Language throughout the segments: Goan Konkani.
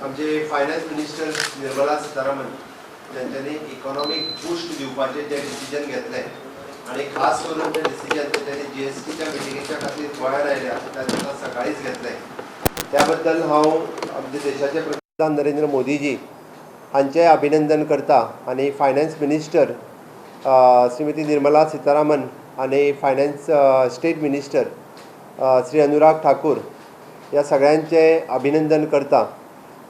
आमचे फायनान्स मिनिस्टर निर्मला सीतारामन ज्यांच्यानी इकॉनॉमीक बूस्ट दिवपाचें जें डिसिजन घेतलें आनी खास करून तें डिसिजन तेंच्यांनी जीएसटीच्या मिटिंगेच्या खातीर गोंयांत आयल्या त्या दिसा सकाळीच घेतलें. त्या बद्दल हांव आमच्या देशाचे प्रधान नरेंद्र मोदीजी हांचें अभिनंदन करता आनी फायनान्स मिनिस्टर श्रीमती निर्मला सीतारामन आनी finance state minister Shri Anurag Thakur ह्या सगळ्यांचें अभिनंदन करता.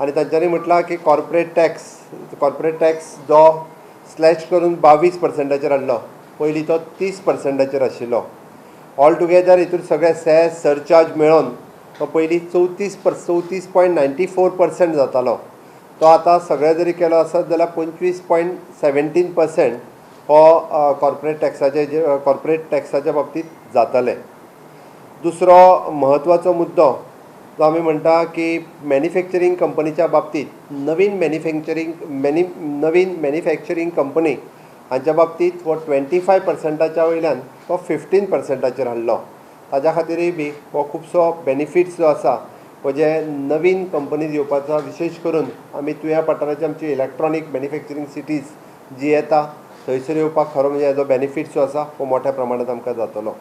आनी तांच्यांनी म्हटलां की कॉर्पोरेट टॅक्स जो स्लॅश करून 22 पर्संटाचेर हाडलो, पयलीं तो 30 पर्संटाचेर आशिल्लो. ऑल टुगेदर हितून सगळे सॅस, सरचार्ज मेळोन तो पयलीं 34.94% जातालो, तो आतां सगळें जरी केलो आसत जाल्यार 25.17% हो कॉर्पोरेट टॅक्साच्या बाबतींत जातलें. दुसरो म्हत्वाचो मुद्दो जो आमी म्हणटा की मॅन्युफॅक्चरींग कंपनीच्या बाबतींत नवीन मॅन्युफॅक्चरींग कंपनी हांच्या बाबतींत हो 25 पर्संटाच्या वयल्यान तो 15 पर्संटाचेर हाडलो. ताज्या खातीरय बी हो खुबसो बेनिफीट्स जो आसा हो जे नवीन कंपनीज येवपाचो, विशेश करून आमी तुया पठाराची आमची इलेक्ट्रॉनीक मॅन्युफॅक्चरींग सिटीज जी येता थंयसर येवपाक खरो म्हणजे हेजो बेनिफीट जो आसा हो मोठ्या प्रमाणात आमकां जातलो.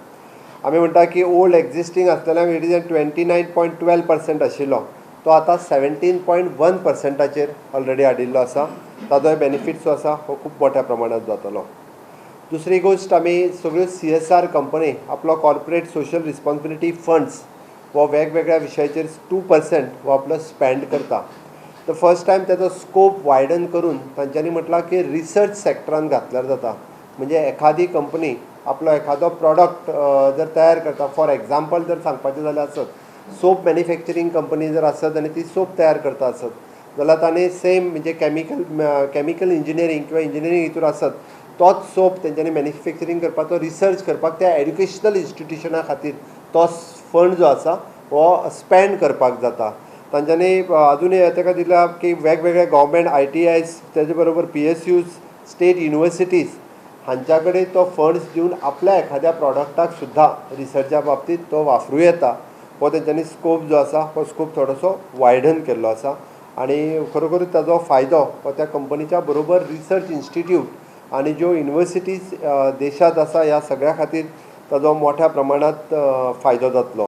आमी म्हणटा की ओल्ड एक्झिस्टींग आसलेल्यांक it is 29.12% आशिल्लो, तो आतां 17.1 पर्संटाचेर ऑलरेडी हाडिल्लो आसा. ताजोय बेनिफीट जो आसा हो खूब मोठ्या प्रमाणात जातलो. दुसरी गोश्ट, आमी सगळ्यो सीएसआर कंपनी आपलो कॉर्पोरेट सोशल रिस्पॉन्सिबिलिटी फंड्स हो वेगवेगळ्या विशयाचेर 2% हो आपलो स्पेंड करता. The first time ताजो स्कोप वायडन करून तांच्यांनी म्हटलां की रिसर्च सॅक्टरान घातल्यार जाता. म्हणजे एखादी कंपनी आपलो एखादो प्रॉडक्ट जर तयार करता, फॉर एग्जाम्पल जर सांगपाचें जाल्यार आसत, सोप मॅन्युफॅक्चरींग कंपनी जर आसत आनी ती सोप तयार करता आसत जाल्यार तांणी सेम म्हणजे कॅमिकल इंजिनियरींग किंवा इंजिनियरींग हितून आसत, तोच सोप तेंच्यांनी मॅन्युफॅक्चरींग करपाचो रिसर्च करपाक त्या एड्युकेशनल इन्स्टिट्युशना खातीर तो फंड जो आसा हो स्पेंड करपाक जाता. तांच्यांनी अजुनूय ताका दिला की वेगवेगळे गव्हर्मेंट आयटीआयज, तेजे बरोबर पीएसयूज, स्टेट युनिवर्सिटीज हांच्या कडेन तो फंड्स दिवन आपल्या एखाद्या प्रॉडक्टाक सुद्दां रिसर्चा बाबतींत तो वापरूं येता. हो तेंच्यांनी स्कोप जो आसा हो स्कोप थोडोसो वायडन केल्लो आसा आनी खरोखरूच ताजो फायदो हो त्या कंपनीच्या बरोबर रिसर्च इन्स्टिट्यूट आनी ज्यो युनिवर्सिटीज देशांत आसा ह्या सगळ्या खातीर ताजो मोठ्या प्रमाणांत फायदो जातलो.